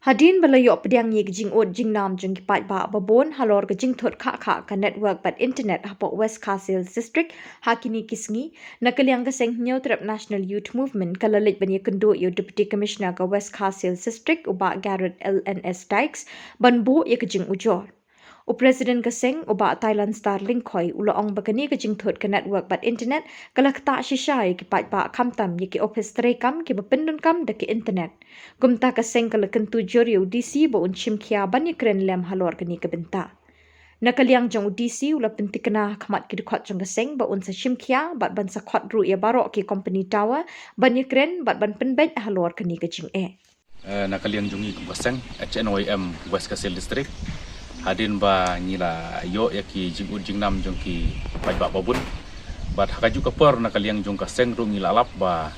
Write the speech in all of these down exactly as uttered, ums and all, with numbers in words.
Hadien ba la ïoh pdiang ïa ka jingud jingnam jong ki paidbah babun halor ka jingthut khah khah ka network bad internet hapoh West Khasi Hills District ha kine ki sngi, na ka liang ka seng Hynñiewtrep National Youth Movement ka la leit ban ïakynduh ïa u Deputy Commissioner ka West Khasi Hills District, u Bah Garod L N S Dykes, ban buh ïa ka jingujor. U President ka seng, u Bah Thailand Star Lyngkhoi, u la ong ba kane ka jingthut ka network bad internet ka la ktah shisha ïa ki paidbah khamtam ïa ki ophis treikam kiba pyndonkam da ka internet. Kumta ka seng ka la kyntu jur ïa u D C ba un shim khia ban ïakren lem halor kane ka bynta. Na ka liang jong u D C u la pyntikna ha khmat ki dkhot jong ka seng ba un sa shim khia bad ban sa khot ruh ïa baroh ki company tower ban ïakren bad ban pynbeit halor kane ka jingeh. Eh, na ka liang jong ngi kum ka seng H N Y M West Khasi Hills District, hadien ba ngi la ïoh ïa ki jingud jingnam jong ki paidbah babun, bad ha kajuh ka por na ka liang jong ka seng ruh ngi la lap ba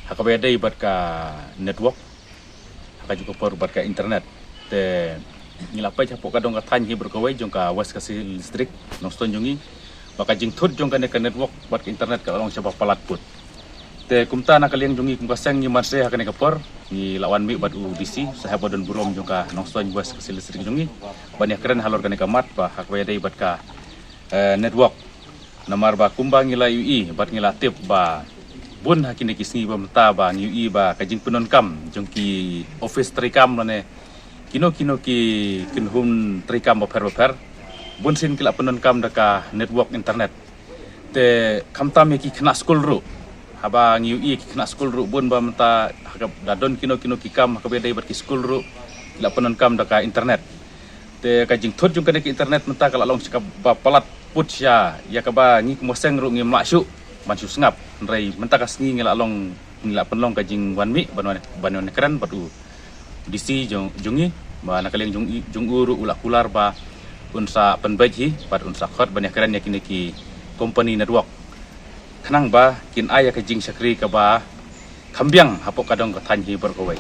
ha kaba ïadei bad ka network, ha kajuh ka por bad ka internet, te ngi la peit hapoh ka dong ka thaiñ hi baroh kawei jong ka West Khasi Hills District Nongstoiñ jong ngi ba ka jingthut jong kane ka network bad ka internet ka la long shibun palat put. Te kumta na ka liang jong ngi kum ka seng ngi mynta ha kane ka por ngi la wan mih bad u D C saheb ba don burom jong ka Nongstoiñ West Khasi Hills District jong ngi ban ïakren halor kane ka mat ba ha kaba ïadei bad ka, eh, network. Namar ba kumba ngi la ïohi bad ngi la tip ba bun ha kine ki sngi ba mynta ba ngi ïohi ba ka jingpyndonkam jong ki ophis treikam lane kino kino ki kynhun treikam bapher bapher, bun sien ki la pyndonkam da ka network internet. Te khamtam ïa ki khynnah skul ruh, haba ngi ïohi ki khynnah skul ruh bun ba mynta ha kaba don kino kino ki kam ha kaba ïadei bad ki skul ruh ki la pyndonkam da ka internet. Te ka jingthut jong kane ka internet mynta ka la long shibun palat put sha ïa kaba ngi kum ka seng ruh ngim lah shuh ban shu sngap. Hynrei mynta ka sngi ngi la long, ngi la pynlong ka jingwan mih ban wan, ban wan kren bad u D C jong, jong ngi, ba na ka liang jong i, jong u ruh u la kular ba un sa pynbeit hi bad un sa khot ban ïakren ïa kine ki company network khnang ba kin ai ïa ka jingshakri kaba kham biang hapoh ka dong ka thaiñ hi baroh kawei.